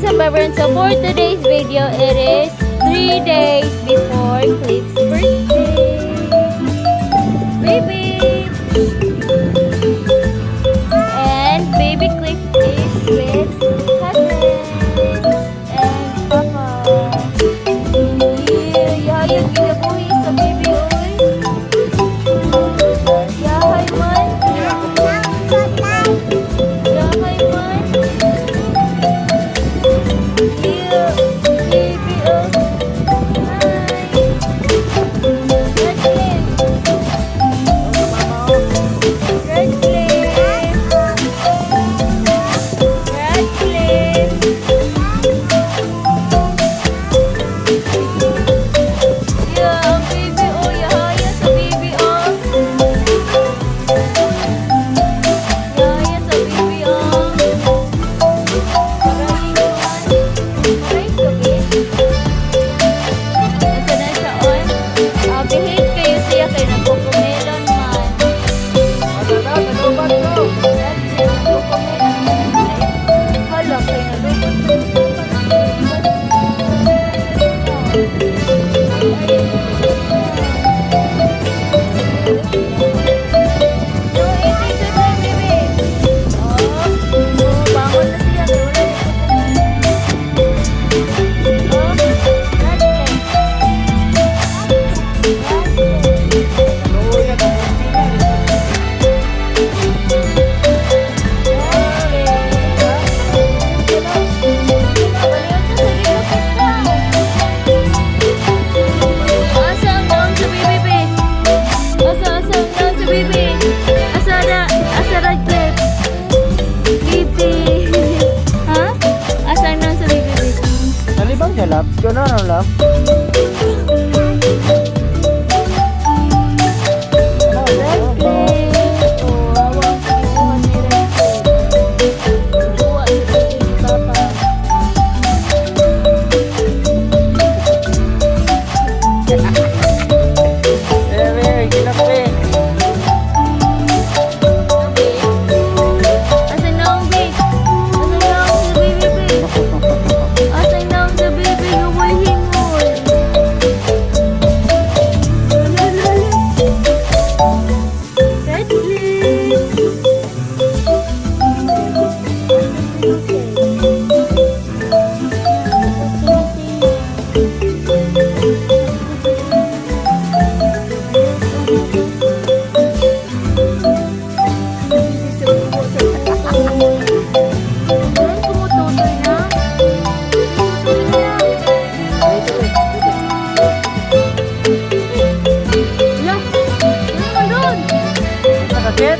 What's up, everyone? So for today's video, it is 3 days before Cliff's birthday. Baby! And baby Cliff is with cousins and papa. Yeah, yayag ginabuhi sa baby, oy. Yahay man. Yahay man. Yeah, baby, oh. Hi. Radcliffe. Radcliffe. Radcliffe. Yeah, ang baby, oh. Yahaya sa baby, oh. Yahaya sa baby, oh. Aray, man. Aray, gabi. Ito na siya, oy. Ah, behave kayo siya kay nagko-Cocomelon man. Radcliffe, nagko-Comelon man. Ay, hala, kay nalubot. No eating sa time, baby. Oh, bangon na siya. Kay wala na Cocomelon. Oh, Radcliffe. Radcliffe. Radcliffe. Asa ang naong sa baby, be? Asa, asa ang naong sa baby? Asa na? Asa, Radcliffe? Baby. Ha? Asa ang naong sa baby, be? Nalibang siya, love. Ikaw na, ano, love? Radcliffe. Oh, awang kibuhan ni Radcliffe. Buwa si Radcliffe tata. Eh, eh, ginakpe. Sabi? Asa naong, be? Asa naong sa baby, be? Asa naong sa baby nga way hingol? Hala, hala, hala. Radcliffe! Okay. Tumututoy na. Tumututoy na. Hala, ano man doon? Nakakit?